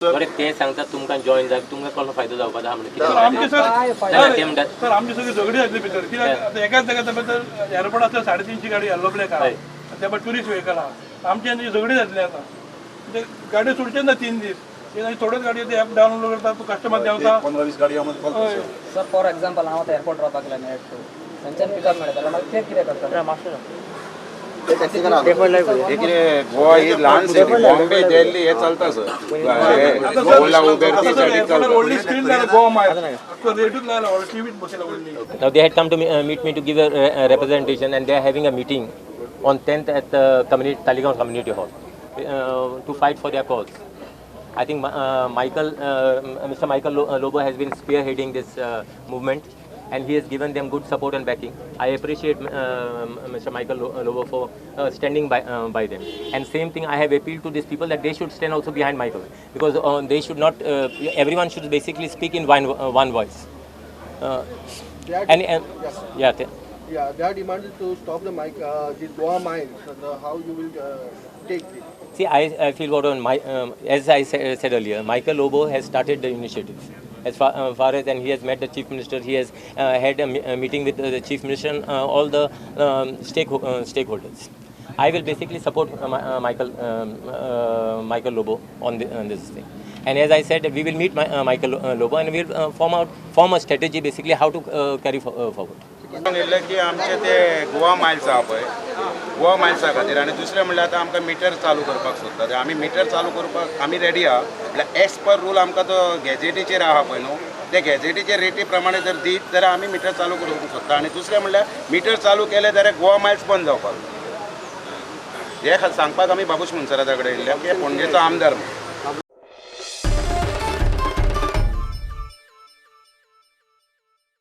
बरें, ते सांगतात तुमकां जॉईन जाय, तुमकां कसलो फायदो जावपाचो आहा म्हणून. आमचे कितें सर ना, ते म्हणटात सर, आमची सगळी झगडी जातली भितर, कित्याक आतां एकाच जाग्यार भितर एअरपोर्ट आसल्यार 350 गाडी येल्लो ब्लॅक आहा, त्या भायर ट्युरिस्ट व्हेकल आहा. आमची आनी झगडी जातली आतां. ते गाडी सोडचे ना 3 दीस. ते आनी थोड्योच गाडयो ते ऍप डावनलोड करता, कस्टमर देंवता. 15-20 गाडी आमकां. हय. सर, फॉर एक्झाम्पल, हांव आतां एअरपोर्ट रावपाक गेला मेळट टू, थंयच्यान पिकअप मेळटा जाल्यार मागीर ते कितें करतले? हे कितें, गोवा ही ल्हान सिटी. बॉम्बे, दिल्ली हे चलता सर. ओला, उबेर ती साठी चलता. व्हडली स्क्रीन लायला, गोवा मायल रेटूच लायला, व्हडली टीव्हीत बसयला व्हडली. Now they had come to meet me to give a representation, and they are having a meeting on 10th at the community, Taleigao Community Hall to fight for their cause. I think Mr. Michael Lobo has been spearheading this movement, and he has given them good support and backing. I appreciate Mr. Michael Lobo for standing by them. And same thing, I have appealed to these people that they should stand also behind Michael, because they should not. Everyone should basically speak in one voice. And yeah. Yeah, they are demanded to stop the mic, this Goa mines. So how you will take this? See, I feel what on my, as I said earlier, Michael Lobo has started the initiative. As far as, and he has met the chief minister, he has had a meeting with the chief minister and all the stakeholders. I will basically support Michael Lobo on this thing. And as I said, we will meet Michael Lobo and we will form a strategy, basically how to carry forward. म्हणिल्लें की आमचे ते Goa Miles आहा पळय, गोवा मायल्सा खातीर. आनी दुसरें म्हणल्यार आतां आमकां मिटर चालू करपाक सोदता. ते आमी मिटर चालू करपाक आमी रेडी आहा. म्हणल्यार एज पर रूल आमकां तो गॅझेटीचेर आहा पळय न्हू, ते गॅझेटीचे रेटी प्रमाणे जर दीत जाल्यार आमी मिटर चालू करूंक सोदता. आनी दुसरें म्हणल्यार मिटर चालू केलें जाल्यार गोवा मायल्स बंद जावपाक. हे सांगपाक आमी बाबूश मुन्सराता कडेन येयल्ले की पणजेचो आमदार म्हणून.